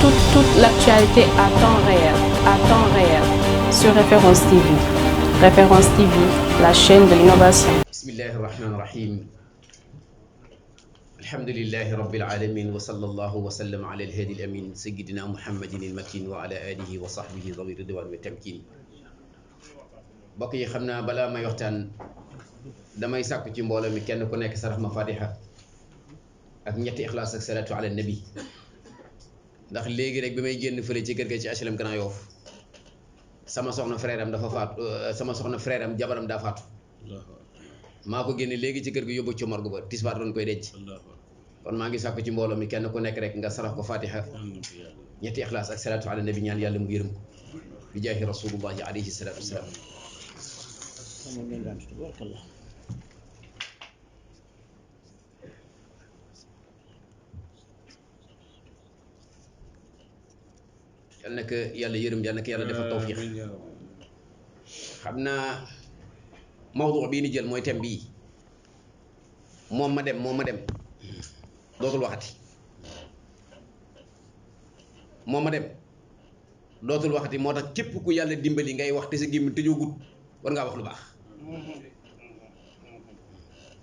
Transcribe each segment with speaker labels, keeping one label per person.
Speaker 1: toute l'actualité à temps réel, sur Référence TV. Référence TV, la chaîne de l'innovation.
Speaker 2: Bismillahir Rahmanir Rahim. Alhamdulillahi Rabbil Alamin wa sallallahu wa sallam ala al-hadi al-amin sayyidina Muhammadin al-makin wa ala alihi wa sahbihi dhawi ridwan wa tamkin. Mbokk yi xam naa balaa may waxtaan damay sàkku ci mbooloo mi kenn ku nekk sarax ma Fatiha ak ñetti ixlaas ak salatu ala nabi ndax léegi rek bi may génn fële ci kër ga ci HLM Grand Yoff sama soxna frère am dafa faatu sama soxna frère am jabaram daa faatu maa ko génne léegi ci kër gi yóbbu ci morgue ba tisbaar doon koy denc kon maa ngi sàkku ci mbooloo mi kenn ku nekk rek nga sarax ko Fatiha ñetti ixlaas ak salatu ala nabi ñaan yàlla mu yërëm ko bi jaahi rasulullahi alayhi salatu wasalaam. yal na ko yàlla yërëm yal na ko yàlla defal tawfiix xam naa mawdu bii ni jël mooy thème bii moom ma dem dootul waxati moom ma dem dootul waxati moo tax képp ku yàlla dimbali ngay wax te sa gémmiñ tëjoo gut war ngaa wax lu baax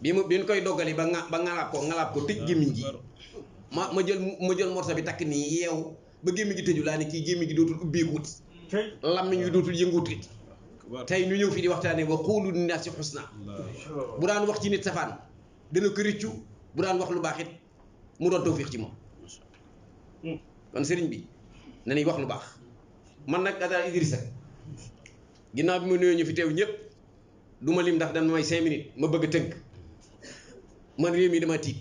Speaker 2: bi ñu koy doggali ba ngalaab ko tëj gémmiñ gi ma jël morso bi takk nii yeew ba gémmiñ gi tëju laa ne kii gémmiñ gi dootul ubbeekuut lammiñ wi dootul yënguut tey ñu ñëw fii di waxtaane wa quulu linnaasi husna bu daan wax ci nit safaan dana ko rëccu bu daan wax lu baax it mu doon tawfiix ci moom kon sëriñ bi nañuy wax lu baax man nag daal Idrissa ginnaaw bi ma nuyoo ñu fi teew ñëpp du ma lim ndax dama may 5 minutes ma bëgg a tënk man réew mi dama tiit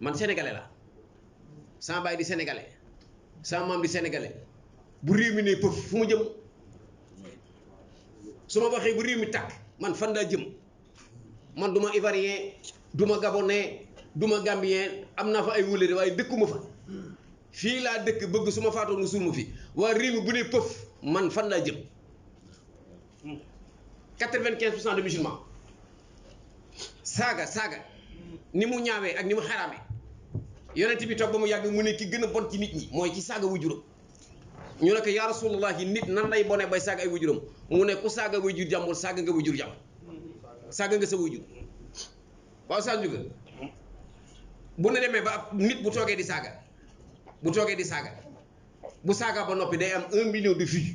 Speaker 2: man sénégalais la sama baay di sénégalais sama maam di sénégalais bu réew mi ne pëf fu mu jëm su ma waxee bu réew mi tàkk man fan laa jëm man du ma ivoirien du ma gabonais du ma gambien am naa fa ay wëllëre waaye dëkkuma fa fii laa dëkk bëgg su ma faatoo nga suul ma fi waa réew mi bu ne pëf man fan laa jëm 95% de musulmans saaga ni mu ñaawee ak ni mu xaraamee yonent bi toog ba mu yàgg mu ne ki gën a bon ci nit ñi mooy ci saaga wujuram ñu ne ko yaa rasulallah nit nan lay bone bay saaga ay wujuram mu ne ku saaga wujur jàmbur saaga nga wujur jàmbur saaga nga sa wujur waaw saa juga bu ne demee ba ab nit bu toogee di saaga bu saaga ba noppi day am 1 million de vues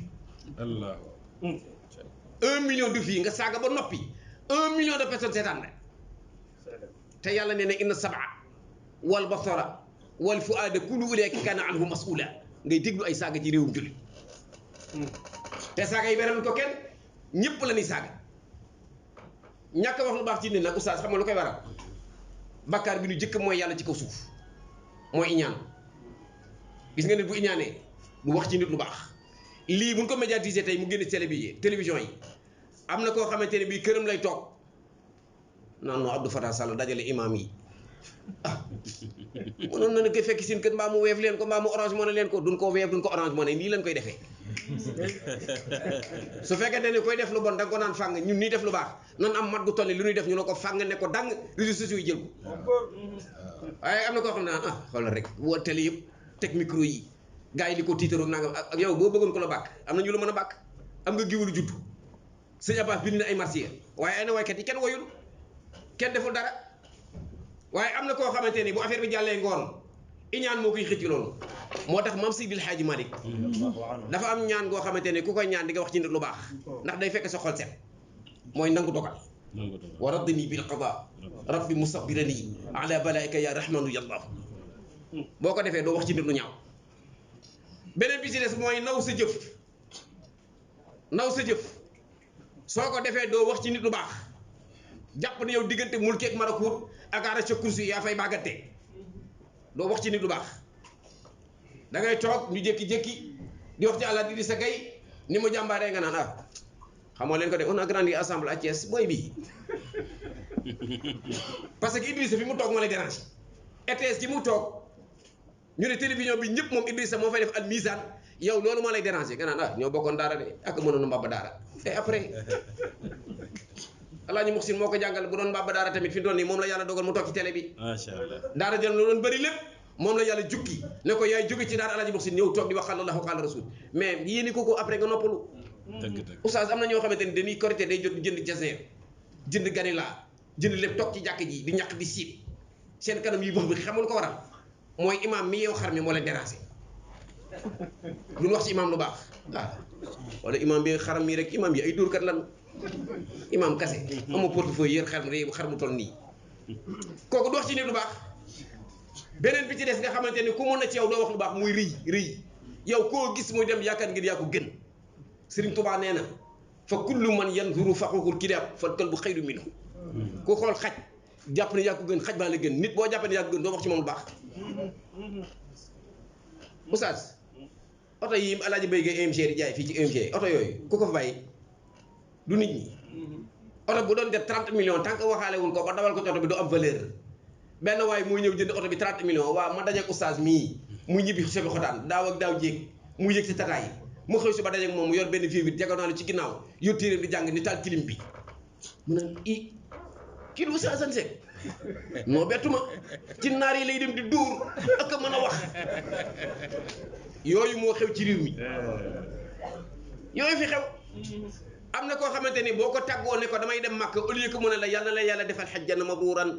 Speaker 2: Allah 1 million de vues nga saaga ba noppi 1 million de personnes seetaan la te yàlla nee na inna sab'a wal basara wal fuaada kullu ulaika kana anhu mas'ula ngay déglu ay saaga ci réewum jullit te saaga yi beral ko kenn ñëpp la ni saaga ñàkk wax lu baax ci nit nag oustaz xam nga lu koy waral bakkaar bi ñu jëkk mooy yàlla ci kaw suuf mooy iñaan gis nga nit bu iñaanee du wax ci nit lu baax lii buñ ko médiatiser tey mu génn télévision yi am na koo xamante ne bii këram lay toog naan noo Abdou Fatah Sall dajale imam yi mënoon na ne ko fekk seen kër mbaa mu weef leen ko mbaa mu orange moo ne leen ko duñ ko weef duñ ko orange moo ne nii lañ koy defee su fekkente ne koy def lu bon da nga ko naan fàng ñun nii def lu baax nan am mat gu toll lu ñuy def ñu ne ko fàng ne ko dang réseaux sociaux yi jël ko waaye am na koo xam ne naan xoolal rek woo télé yëpp teg micro yi gars yi di ko tiitaroo nangam ak yow boo bëggoon ko la bàkk am na ñu la mën a bàkk am nga giwul judd sëñ Abbas bind na ay marsiya waaye ay na waykat yi kenn woyul kenn deful dara waaye am na koo xamante ni bu affaire bi jàllee ngoon iñaan moo koy xëcc loolu moo tax maam Seydil Hadji Malick dafa am ñaan goo xamante ne ku koy ñaan di nga wax ci nit lu baax ndax day fekk sa xol set mooy nangu dogal wa raddini bil qada rabbi musabbirani ala balaika ya rahmanu yallah boo ko defee doo wax ci nit lu ñaaw beneen bi ci des mooy naw sa jëf soo ko defee doo wax ci nit lu baax jàpp ne yow diggante mulki ak malakut ak aara ca kursi yaa fay bàggante doo wax ci nit lu baax da ngay toog ñu jékki-jékki di wax ci àlla di sa gay ni mu jàmbaaree nga naan xamoo leen ko de on a grandi ensemble à Thiès booy bii parce que Idrissa fi mu toog moo lay dérange ETS ci mu toog ñu ne télévision bi ñëpp moom Idrissa moo fay def al misaan yow loolu moo lay déranger nga naan ñoo bokkoon daara de ak mënoon mbabba daara et après Alaaji Muxsin moo ko jàngal bu doon mbabba daara tamit fi doon nii moom la yàlla dogal mu toog ci télé bi. Macha Allah daara jël lu doon bëri lépp moom la yàlla jukki ne ko yaay jóge ci daara Alaaji Muhsin ñëw toog di wax xaala Allahu xaala rasul mais yéeni ko après nga noppalu. oustaz am na ñoo xamante ni dañuy korité day jot jënd jaseer jënd ganila jënd lépp toog ci jàkk ji di ñàkk di siit seen kanam yi bëx bi xamul ko waral mooy imam mi yeew xar mi moo leen déranger lu wax ci imam lu baax waaw wala imam bi xaram mii rek imam yi ay dóorkat lan imam kase amoo portefeuille yër xar mu toll nii kooku du wax ci nit lu baax. beneen bi ci des nga xamante ni ku mun na ci yow doo wax lu baax muy rëy yow koo gis muy dem yaakaar ngir yaa ko gën Serigne Touba nee na fa kullu man yanzuru faququl kilaab fal kalbu xayru minhu ku xool xaj jàpp ne yaa ko gën xaj baa la gën nit boo jàppee ne yaa ko gën doo wax ci moom lu baax. Oustaz oto yi Alaaji Mbaye Gueye EMG di jaay fii ci EMG oto yooyu ku ko fa bàyyi du nit ñi oto bu doon def 30 millions tant que waxaale wul ko ba dawal ko ci oto bi du am valeur. benn waaye mooy ñëw jënd oto bi 30 millions waaw ma dajeeg oustaz mii mu ñibbi sebi xotaan daaw ak daaw jéeg mu yëg si tataay mu xëy suba dajeeg moom mu yor benn fii bi jagoon ci ginnaaw yor téeréem di jàng ni taal kilim bi mu ne kii lu oustaz Assane Seck moo bettu ma ci naar yi lay dem di dóor ak a mën a wax yooyu moo xew ci réew mi yooyu fi xew am na koo xamante ni boo ko tàggoo ne ko damay dem màkk au lieu que mu ne la yàlla la yàlla defal xajjan mabruuran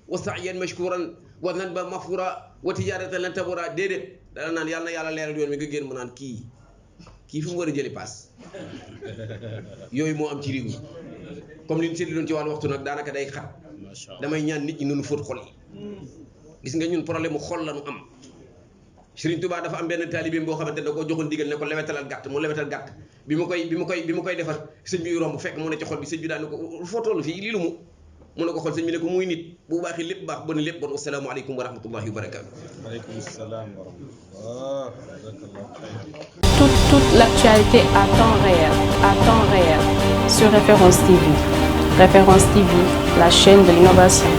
Speaker 2: wa sa'yan mashkuran wa zanban mafura wa tijaratan lan tabura déedéet dana naan yàlla na yàlla leeral yoon mi nga génn mu naan kii fu mu war a jëli paas yooyu moo am ci réew mi comme li ñu seetlu doon ci wàllu waxtu nag daanaka day xat damay ñaan nit ñi nunu fóot xol yi gis nga ñun problème mu xol la ñu am Serigne Touba dafa am benn taalibeem boo xamante ne da koo joxoon digal ne ko lewetalal gàtt mu lewetal gàtt bi mu koy defar sëñ bi romb fekk mu ne ci xol bi sëñ bi daal ne ko foo toll fii lii lu mu ne ko xool sëñ bi ne ko muy nit bu baaxee lépp baax bon lépp bon asalaamaaleykum wa rahmatullahi wa barakaatu.
Speaker 3: Waaleykum salaam wa rahmatullah.
Speaker 1: Toute l'actualité à temps réel sur Référence TV. Référence TV, la chaîne de l'innovation.